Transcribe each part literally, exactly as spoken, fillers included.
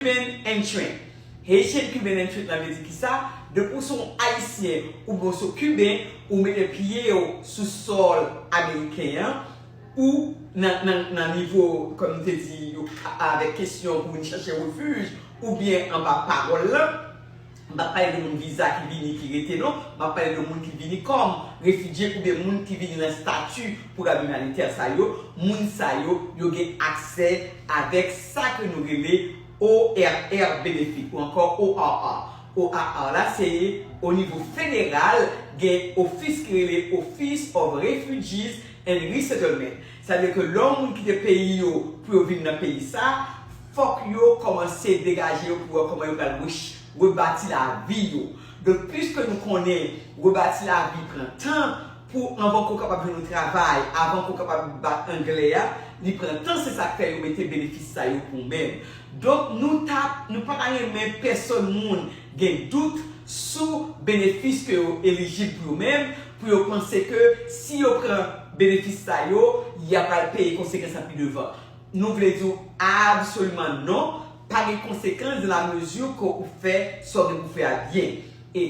Cuban Entrant. Haitian Cuban Entrant la vle di kisa? Depi w se yon Ayisyen oubyen w se Kiben, ou mete pye w sou sòl ameriken an, ou nan, nan, nan nivo, kòm m te di, yo, a- avèk kesyon pou vin chèche refij, oubyen anba pawòl lan, m pa pale de moun viza ki vini, ki rete, non. M ap pale de moun ki vini kòm refijye oubyen moun ki vini nan estati pwogram imanitè sa yo. Moun sa yo, yo gen aksè avèk sa ke nou rele O R R benefit ou ankò O R R. O R R la, se o nivo federal, gen ofis ki rele Office of Refugees and Resettlement. Sa vle di ke lè yon moun kite peyi yo pou yo vin nan peyi sa, fòk yo kòmanse degaje yo pou wè kòman yo pral rech- rebati lavi yo. Donk, piske nou konnen rebati lavi pran tan, pou anvan ke w kapab jwenn yon travay, avan ke w kapab bat anglè a, li pran tan, se sa k fè yo mete benefis sa yo pou w menm. Donk, nou t ap, nou pa ta renmen pèsòn moun gen dout sou benefis ke yo elijib pou yo menm, pou yo panse ke si yo pran benefis sa yo, y a pral peye konsekans lan pi devan. Nou vle di w absoliman non, pa gen konsekans dans la mesure ke ou fè sa w gen pou fè a byen. E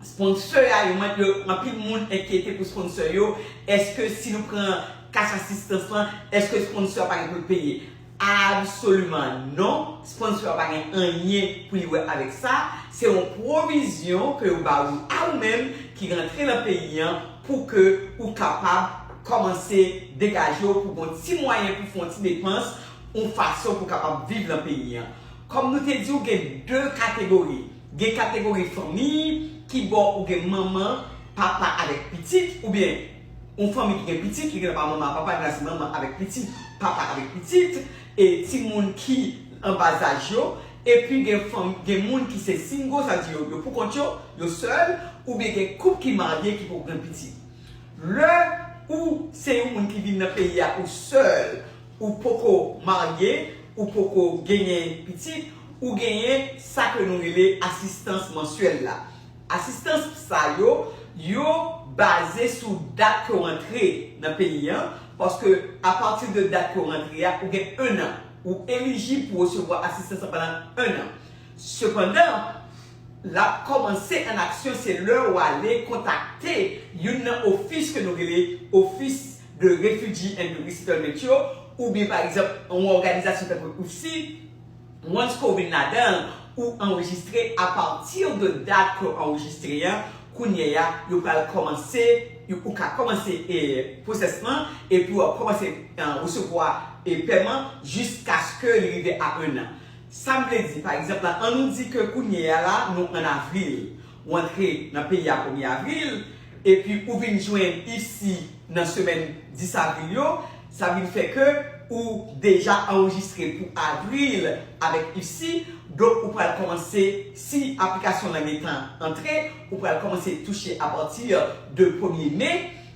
sponsor a yo, mwen, yo, anpil moun enkyete pou sponsor yo. Èske si nou pran cash assistance lan, èske sponsor a pa gen pou l peye? Absoliman non. Sponsor a pa gen anyen pou li wè avèk sa. Se yon pwovizyon ke yo ba ou a ou menm ki rantre nan peyi an pou ke ou kapab kòmanse degaje w pou gon ti mwayen pou fè yon ti depans, yon fason pou kapab viv nan peyi an. Kòm nou te di w, gen de kategori. Gen kategori fanmi ki bò ou gen manman, papa avèk pitit, oubyen yon fanmi ki gen pitit, li gen pa manman, papa, li se manman avèk pitit, papa avèk pitit, e timoun ki an bazaj yo, epi gen fanm, gen moun ki se single, sa di yo, yo pou kont yo, yo sèl, oubyen gen koup ki marye ki poko gen pitit. Lè ou se yon moun ki vin nan peyi a, ou sèl, ou poko marye, ou poko genyen pitit, ou genyen sa ke nou rele asistans mansyèl la. Asistans sa yo, yo baze sou dat ke w antre nan peyi an, paske apati de dat ke w antre a, ou gen enn an, ou elijib pou resevwa asistans lan pandan enn an. Sepandan, l ap kòmanse an aksyon se lè w ale kontakte youn nan ofis ke nou rele Office de Refugee and Resettlement yo, oubyen pa egzanp, yon òganizasyon tankou I F C, once ke w vin ladan l, ou anrejistre apati de dat ke w anrejistre an, kounye a, yo pral kòmanse, yo, ou ka kòmanse e, pwosès lan, epi w ap kòmanse e, resevwa e, pèman jiskaske li rive a enn an. Sa m vle di, pa egzanp la, ann nou di ke kounye a la, nou ann avril, ou antre nan peyi a premye avril, epi ou vin jwenn I F C nan semèn dis avril yo, sa vin fè ke ou deja anrejistre pou avril avèk I F C, donk ou pral kòmanse, si aplikasyon lan gentan antre, ou pral kòmanse touche apati de premye me,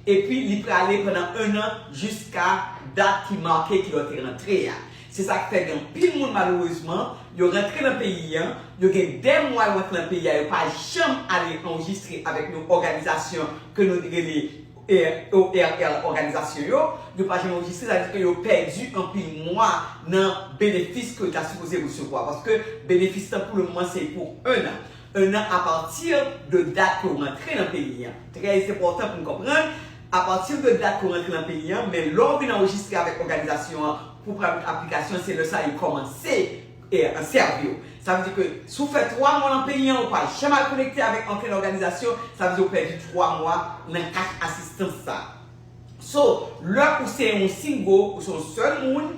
epi li prale pandan enn an jiska dat ki make ke w te rantre a. Se sa k fè gen anpil moun, malerezman, yo rantre nan peyi an, yo gen de mwa yo rantre nan peyi a, yo pa janm ale anrejistre avèk yon òganizasyon ke nou rele e, O R R òganizasyon yo, yo pa janm anrejistre, sa vle di ke yo pèdi anpil mwa nan benefis ke yo ta sipoze resevwa, paske benefis lan pou le moman se pou enn an. Enn an apati de dat ke w rantre nan peyi an. Trè enpòtan pou n konprann, apati de dat ke w rantre nan peyi an, men lè w vin anrejistre avèk òganizasyon an pou pran aplikasyon, se lè sa yo kòmanse e, sèvi w. Sa vle di ke si w fè twa mwa nan peyi an, ou pa janm al konekte avèk okenn òganizasyon, sa vle di w pèdi twa mwa nan cash assistance sa. So, lè ou se yon single, ou se yon sèl moun,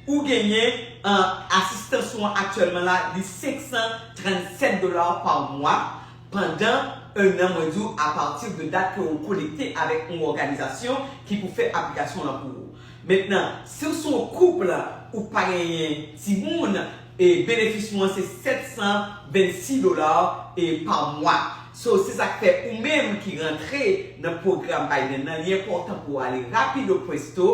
ou genyen, e, asistans ou an aktyèlman la, li senk san trannsèt dola pa mwa, pandan enn an, mwen di w, apati de dat ke ou konekte avèk yon òganizasyon ki pou fè aplikasyon lan pou ou. Mentnan, si w se yon koup, ou pa genyen timoun, e benefis ou an se sèt san vennsis dola e pa mwa. So, se sa k fè ou menm ki rantre nan pwogram Biden nan, li enpòtan pou w ale rapido presto,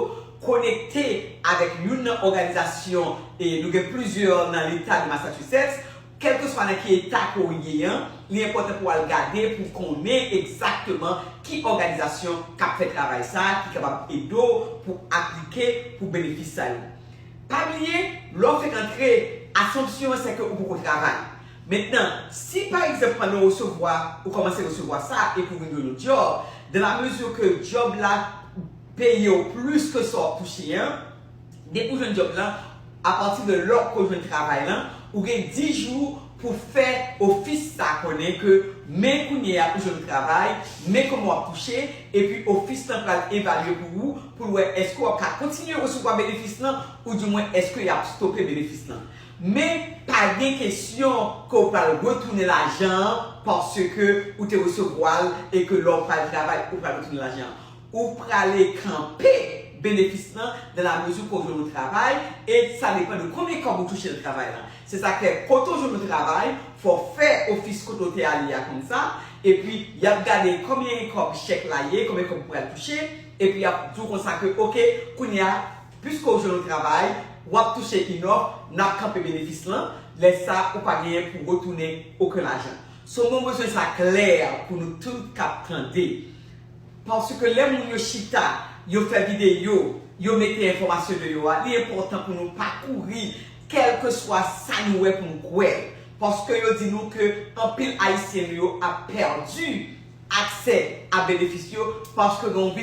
konekte avèk youn nan òganizasyon, e nou gen plizyè nan leta de Massachusetts, kèlkeswa nan ki eta ke w ye an, li enpòtan pou w al gade, pou w konnen egzakteman ki òganizasyon k ap fè travay sa a, ki kapab ede w pou aplike pou benefis sa yo. Pa bliye, lè w fèk antre, Asonpsyon an se ke ou poko travay. Mentnan, si pa egzanp pandan w resevwa, ou kòmanse resevwa sa epi w vin jwenn yon djòb, dans la mesure ke djòb la peye w plis ke sa w ap touche an, depi w jwenn djòb lan, apati de lè w jwenn travay lan, ou gen dis jou pou fè ofis sa konnen ke men kounye a ou jwenn travay, men kòman w ap touche, epi ofis lan pral evalye pou ou, pou l wè èske w ap ka kontinye resevwa benefis lan, oudimwen èske y ap stope benefis lan. Men pa gen kesyon ke w pral retounen lajan an paske ou te resevwa l e ke lè w pral travay, ou pral retounen lajan an. Ou prale kanpe benefis lan dans la mesure ke w jwenn yon travay e sa depann de konbyen kòb ou touche nan travay lan. Se sa k fè kote w jwenn yon travay, fò w fè ofis kote w te ale a konn sa, epi y ap gade konbyen kòb chèk la ye, konbyen kòb ou pral touche, epi y ap di w konsa ke, oke, kounye a, piske w jwenn yon travay, w ap touche inòf, n ap kanpe benefis lan, lè sa ou pa genyen pou retounen okenn lajan. So mwen bezwen sa klè pou nou tout k ap tande. Paske lè moun yo chita, yo fè videyo, yo mete enfòmasyon de yo a, li enpòtan pou nou pa kouri, kèlkeswa sa nou wè pou nou kwè. Paske yo di nou ke anpil Ayisyen nou yo ap pèdi aksè a benefis yo, paske gen yon